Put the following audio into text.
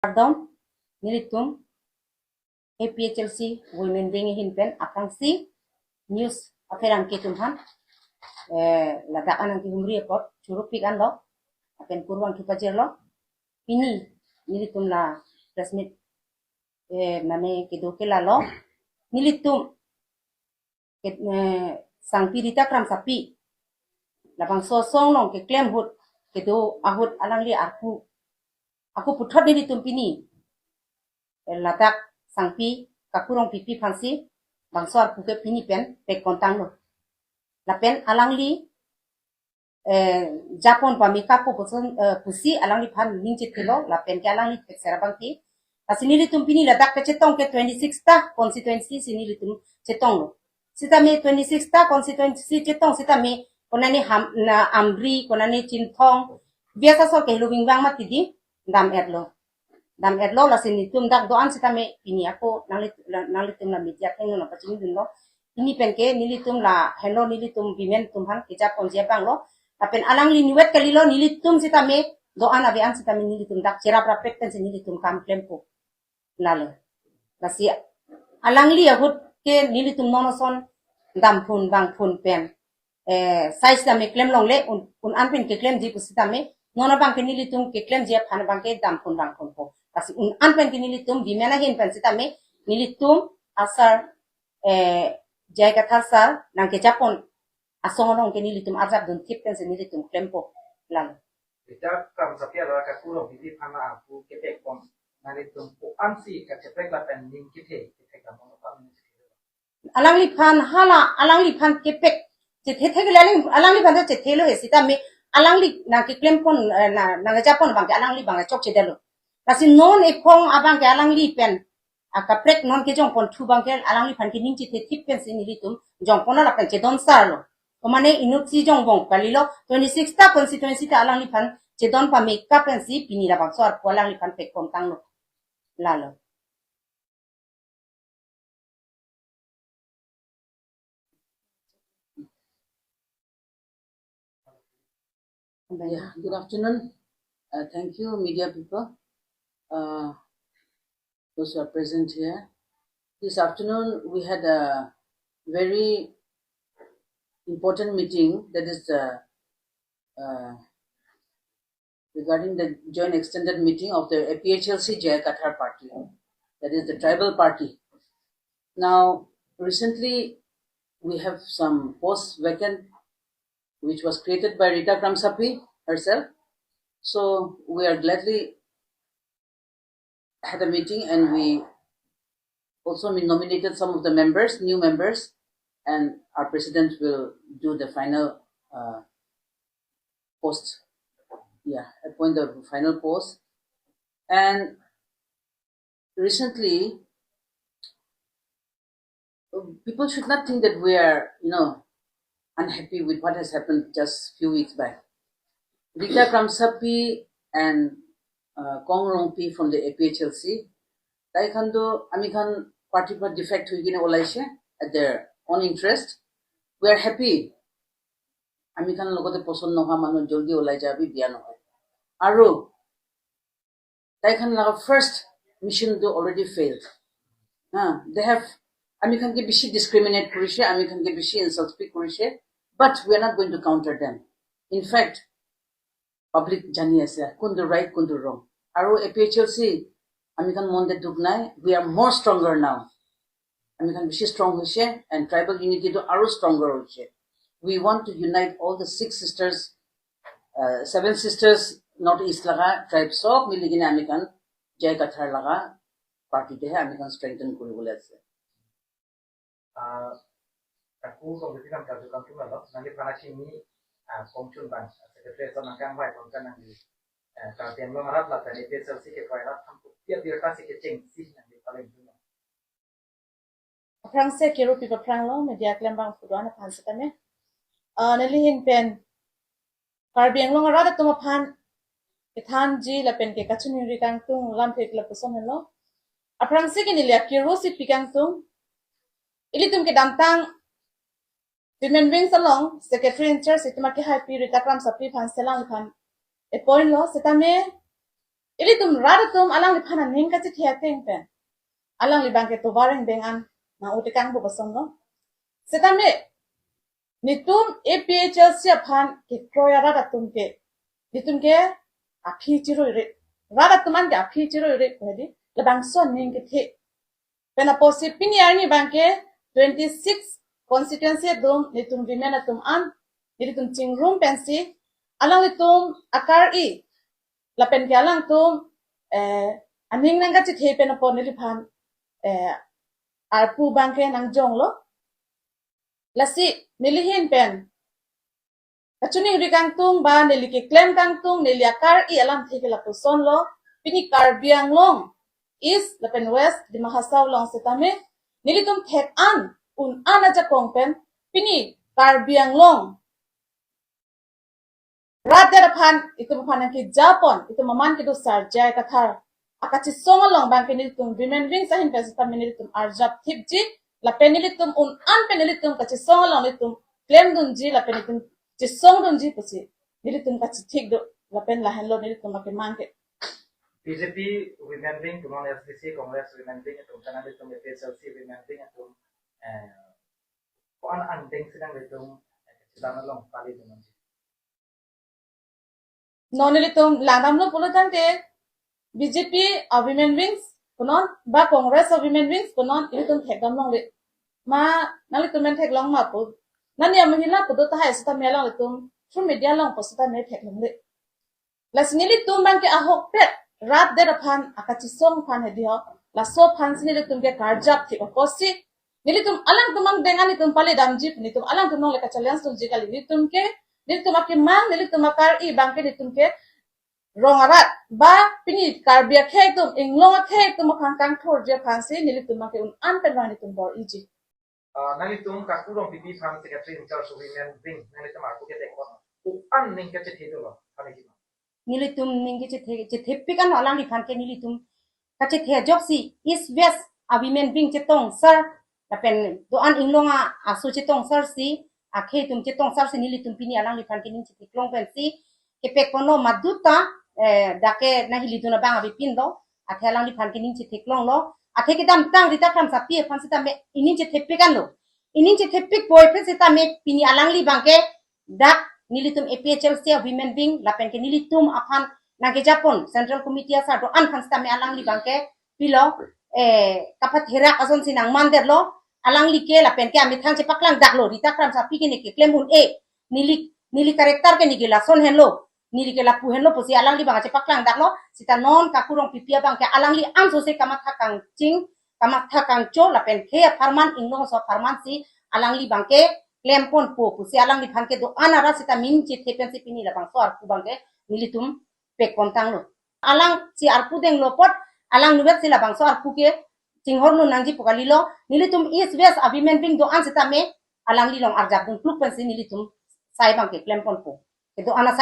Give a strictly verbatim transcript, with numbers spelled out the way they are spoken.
Kardom, nelitum A P H L C Women Wing ahin pen aphrangsi news apherangke atum aphan, eh, ladak anang kehumri apot churupik anlo, lapen kurvangthu pajirlo. Pini nelitum la press meet, eh, mane kedo ke lalo, nelitum ke, eh, Sangpi Rita Kramsapi, labangso asong along keklem ahut, kedo ahut alangli arpu, ako puthot nelitum pini, eh, ladak Sangpi Kaku Rongpipi aphansi bangso arpu ke pini pen pekpontanglo. Lapen alangli, eh, japon pameka pu puson, eh, pusi alangliphan ning chethelo, lapen ke alangli pekser abangke. Lasi nelitum pini ladak kechetong ke twenty-six ta constituency si nelitum chetonglo. Sitame twenty-six ta constituency chetong sitame konane Ham, na Amri, konane Chinthong, biasa so ke Luwingbang mati di dam-etlo. Dam-etlo, lasi nelitum dak do-an sitame pini ako nangli, nanglitum la media athengno nangpachinidunlo. Pini pen ke nelitum la henlo nelitum women atum aphan kejaponji abanglo. Lapen alangli niwet kalilo, nelitum sitame do-an ave-an sitame nelitum dak cherap rapet pensi nelitum kam klempo. Lalo. Lasi alangli ahut ke nelitum non ason damphun bangphun pen, eh, sai sitame klem longle, un, un-an pen keklemji pusitame, non abangke nelitum keklemji aphan abangke damphun bangphunpo. Lasi un-an pen ke nelitum women ahin pen sitame, nelitum asar, eh, J I Kathar sar nangkejapon asong along ke nelitum arjapdun thip pensi nelitum klempo. Lalo. Rita Kramsapi alo Kaku Rongpipi aphan arpu kepekpon, nelitum ko-ansi kacheprek lapen ning kethe, kethe kamono kami. Alangliphan hala, alangliphan kepek chethe thek le alang, alangliphan to chethelo he sitame, alangli nangkeklempon, eh, na, nangkejapon abangke alangli abang chokchedetlo. Lasi non ephong abangke alangli pen akaprek non kejongponthu abangke alangliphan ke ning chethe thip pensi nelitum jongponlo lapen chedon sarlo. Komane inutsi jongbom kalilo, twenty-six ta constituency ta alangliphan chedon pameka pensi pini labangso arpu alangliphan pekpontanglo. Lalo. Yeah, good afternoon. Uh, thank you, media people. Uh, those who are present here. This afternoon, we had a very important meeting, that is the, uh, regarding the joint extended meeting of the A P H L C J I Kathar party, that is the tribal party. Now, recently, we have some posts vacant, which was created by Rita Kramsapi herself. So, we are gladly had a meeting and we also nominated some of the members, new members, and our president will do the final, uh, post. Yeah, appoint the final post. And recently, people should not think that we are, you know, unhappy with what has happened just few weeks back. Rita Kramsapi and, uh, Kong Rongpi from the A P H L C, tai khan to amikhan party pra defect hoi kene olaise at their own interest. We are happy. Amikhan logote poson nohoa manu joldi olai ja bi biya nohoi. Aru tai khan laga first mission to already failed. Ha, they have, amikhan ke bishi discriminate korise, amikhan ke bishi insult speak korise, but we are not going to counter them. In fact, public jani ase, kuntu right, kuntu wrong. Aru A P H L C, amikhan mon de dukh nai, we are more stronger now. Amikhan bishi strong hoise, and tribal unity to aru stronger hoise. We want to unite all the six sisters, uh, seven sisters, North East laga tribe sob mili kene amikhan J I Kathar laga party te he amikhan strengthen koribole ase. Ah, Kaku Rongpipi nang karju kangtung lalo, nangliphan achini, ah, Kongchunbang, secretary ason nangkangvai pon kan nangli, eh, Karbi Anglong arat lapen A P H L C kekroi arat aphan kopi abirta si kechengsi nangli paleng dun. Aphrangsi kiru pi aphranglo, media klembang pudun aphan sitame. Ah, neli ahin pen Karbi Anglong arat atum aphan kethanji lapen ke kachiningri kangtung lamthe lapuson henlo. Aphrangsi ke neli akiru si pi kangtung. Ilitum kedamtang Women Wings along secretary in charge itum akehaipi Rita Kramsapi aphan selang aphan appoint lo, sitame ilitum rat atum alangliphan aning kachethe ateng pen alangli abangke tovar ingdeng an nang-o tekang pu kosonlo. Setame netum A P H L C aphan kekroi arat atum ke, netum ke aphi chiroi re, rat atum an ke aphi chiroi re pu hedi, labangso aning kethe pen apotsi pini arni abangke twenty six constituency atum netum women atum an netum chingrum pensi alanglitum akar-i lapen ke alangtum, eh, aning nang kachethe pen apot neliphan, eh, arpu abangke nangjonglo. Lasi neli ahin pen kachiningri kangtung ba neli keklem kangtung, neli akar-i alamthe ke lapusonlo. Pini Karbi Anglong East lapen West Dima Hasao along setame nelitum thek an un-an ajakong pen pini Karbi Anglong rat det aphan, itum aphan nangkejapon, itum aman kedo Sarjai Kathar akachisong along abangke nelitum women wings ahin pen setame nelitum arjap thipji, lapen nelitum un-an pen nelitum kachisong along nelitum klemdunji, lapen nelitum chisongdunji pusi nelitum kachethik do, lapen lahenlo nelitum akemang ke. B J P women wing, punon S D C Congress women wing atum, kana nelitum A P H L C women wing atum, eh, ko-an angdeng si nanglitum, eh, kachelang along pali dunji? Non nelitum langdamlo pulo tangte B J P a women wings punon ba Congress a women wings punon ilitum thekdam longle. Ma nanglitum men theklong ma pu, nani amahila pu do tahai setame alanglitum through media along pu setame theklongle. Lasi nelitum abangke ahokpet rat det aphan akachisong aphan hedi ho, laso aphansi nelitum ke karjap thip apotsi nelitum alangtum angdeng an netum pali damji, netum alangtum along le ka-challenge dunji kali. Netum ke, netum akemang, nelitum akar-i abangke netum ke rong arat ba pini Karbi akhei atum, inglong akhei atum aphan kangthurji aphansi nelitum abangke un-an pen abang netum bor-iji. Ah, nanglitum Kaku Rongpipi aphan, Secretary in charge of women wing, nanglitum arpu ke dekot, ko-an ning kachethe dolo, kami ki? Nelitum ning kachethe, chethepik an alangliphan ke nelitum kachethe ajoksi East West a women wing chetongsar lapen do-an inglong a aso chetongsarsi, akhei atum chetongsarsi nelitum pini alangliphan ke ning chetheklong pensi kepekponlo. Maduta, eh, dak ke nanghelidun abang avepin do, athe alangliphan ke ning chetheklonglo. Athe kedamtang Rita Kramsapi aphan setame ining chethepik anlo. Ining chethepik poi pen setame pini alangli abangke dak nelitum A P H L C a women wing lapen ke nelitum aphan nangkejapon Central Committee asar do-an aphan setame alangli abangke pilo, eh, kapatherak asonsi nangmandetlo. Alangli ke lapen ke amethang chepaklangdaklo, Rita Kramsapi ke ne keklem un-e, neli, neli character ke ne ke lason henlo, neli ke lapu henlo pusi alangli abang chepaklangdaklo. Seta non Kaku Rongpipi abangke alangli ansose kamatha kangching, kamatha kangcho lapen khei apharman, inglong aso apharmansi alangli abangke klemponpo pusi alangliphan ke do-an arat seta ning chethe pensi pini labangso arpu abangke nelitum pekpon tanglo. Alangsi arpu denglo apot alang nuvet si labangso arpu ke chinghorlun nangji pu kalilo. Nelitum East West a women wing do-an setame alangli along arjapdun pluk pensi nelitum sai abangke klemponpo. Kedo-an asai